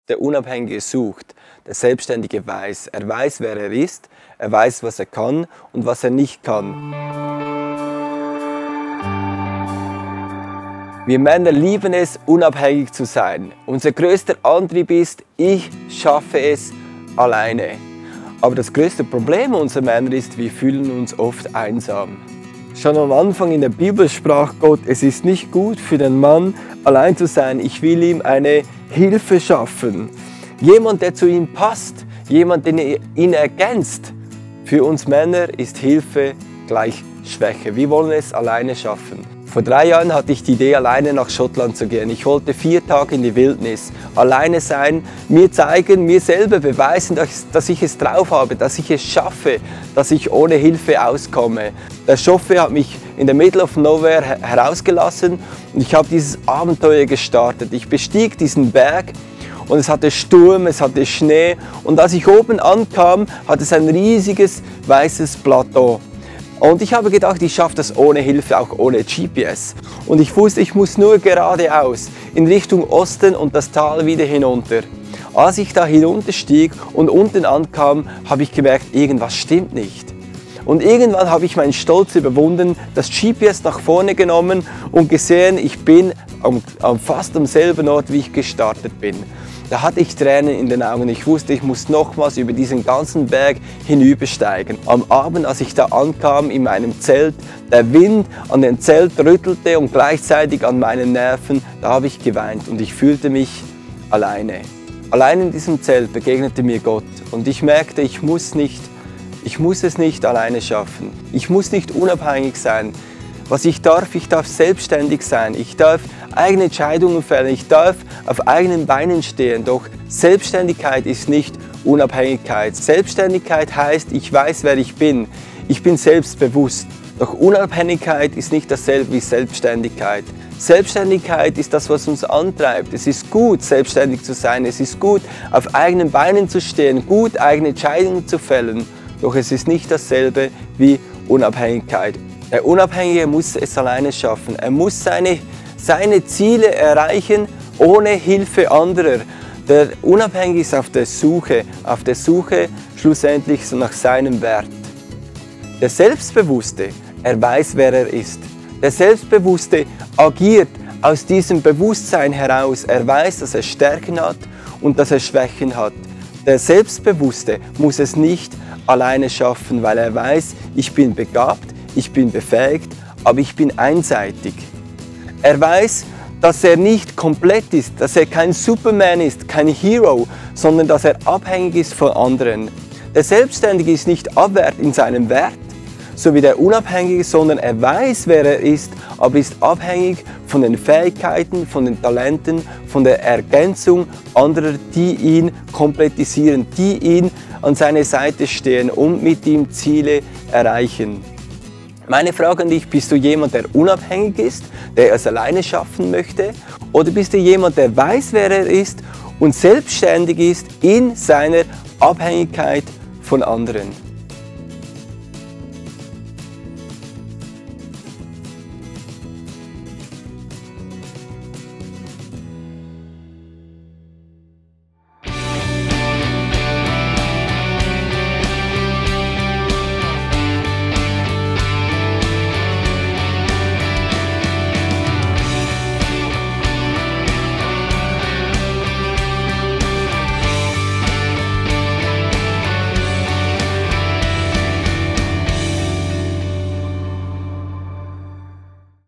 Der Unabhängige sucht, der Selbstständige weiß. Er weiß, wer er ist, er weiß, was er kann und was er nicht kann. Wir Männer lieben es, unabhängig zu sein. Unser größter Antrieb ist, ich schaffe es alleine. Aber das größte Problem unserer Männer ist, wir fühlen uns oft einsam. Schon am Anfang in der Bibel sprach Gott, es ist nicht gut für den Mann, allein zu sein. Ich will ihm eine Hilfe schaffen. Jemand, der zu ihm passt, jemand, der ihn ergänzt. Für uns Männer ist Hilfe gleich Schwäche. Wir wollen es alleine schaffen. Vor 3 Jahren hatte ich die Idee, alleine nach Schottland zu gehen. Ich wollte 4 Tage in die Wildnis, alleine sein, mir zeigen, mir selber beweisen, dass ich es drauf habe, dass ich es schaffe, dass ich ohne Hilfe auskomme. Der Chauffeur hat mich in the middle of nowhere herausgelassen und ich habe dieses Abenteuer gestartet. Ich bestieg diesen Berg und es hatte Sturm, es hatte Schnee und als ich oben ankam, hatte es ein riesiges weißes Plateau. Und ich habe gedacht, ich schaffe das ohne Hilfe, auch ohne GPS. Und ich wusste, ich muss nur geradeaus, in Richtung Osten und das Tal wieder hinunter. Als ich da hinunterstieg und unten ankam, habe ich gemerkt, irgendwas stimmt nicht. Und irgendwann habe ich meinen Stolz überwunden, das GPS nach vorne genommen und gesehen, ich bin fast am selben Ort, wie ich gestartet bin. Da hatte ich Tränen in den Augen. Ich wusste, ich muss nochmals über diesen ganzen Berg hinübersteigen. Am Abend, als ich da ankam in meinem Zelt, der Wind an dem Zelt rüttelte und gleichzeitig an meinen Nerven, da habe ich geweint und ich fühlte mich alleine. Allein in diesem Zelt begegnete mir Gott und ich merkte, ich muss es nicht alleine schaffen. Ich muss nicht unabhängig sein. Was ich darf selbstständig sein, ich darf eigene Entscheidungen fällen, ich darf auf eigenen Beinen stehen. Doch Selbstständigkeit ist nicht Unabhängigkeit. Selbstständigkeit heißt, ich weiß, wer ich bin selbstbewusst. Doch Unabhängigkeit ist nicht dasselbe wie Selbstständigkeit. Selbstständigkeit ist das, was uns antreibt. Es ist gut, selbstständig zu sein, es ist gut, auf eigenen Beinen zu stehen, gut, eigene Entscheidungen zu fällen. Doch es ist nicht dasselbe wie Unabhängigkeit. Der Unabhängige muss es alleine schaffen. Er muss seine Ziele erreichen ohne Hilfe anderer. Der Unabhängige ist auf der Suche schlussendlich nach seinem Wert. Der Selbstbewusste, er weiß, wer er ist. Der Selbstbewusste agiert aus diesem Bewusstsein heraus. Er weiß, dass er Stärken hat und dass er Schwächen hat. Der Selbstbewusste muss es nicht alleine schaffen, weil er weiß, ich bin begabt, ich bin befähigt, aber ich bin einseitig. Er weiß, dass er nicht komplett ist, dass er kein Superman ist, kein Hero, sondern dass er abhängig ist von anderen. Der Selbstständige ist nicht abwärts in seinem Wert, so wie der Unabhängige, sondern er weiß, wer er ist, aber ist abhängig von den Fähigkeiten, von den Talenten, von der Ergänzung anderer, die ihn komplettisieren, die ihn an seine Seite stehen und mit ihm Ziele erreichen. Meine Frage an dich, bist du jemand, der unabhängig ist, der es alleine schaffen möchte? Oder bist du jemand, der weiß, wer er ist und selbstständig ist in seiner Abhängigkeit von anderen?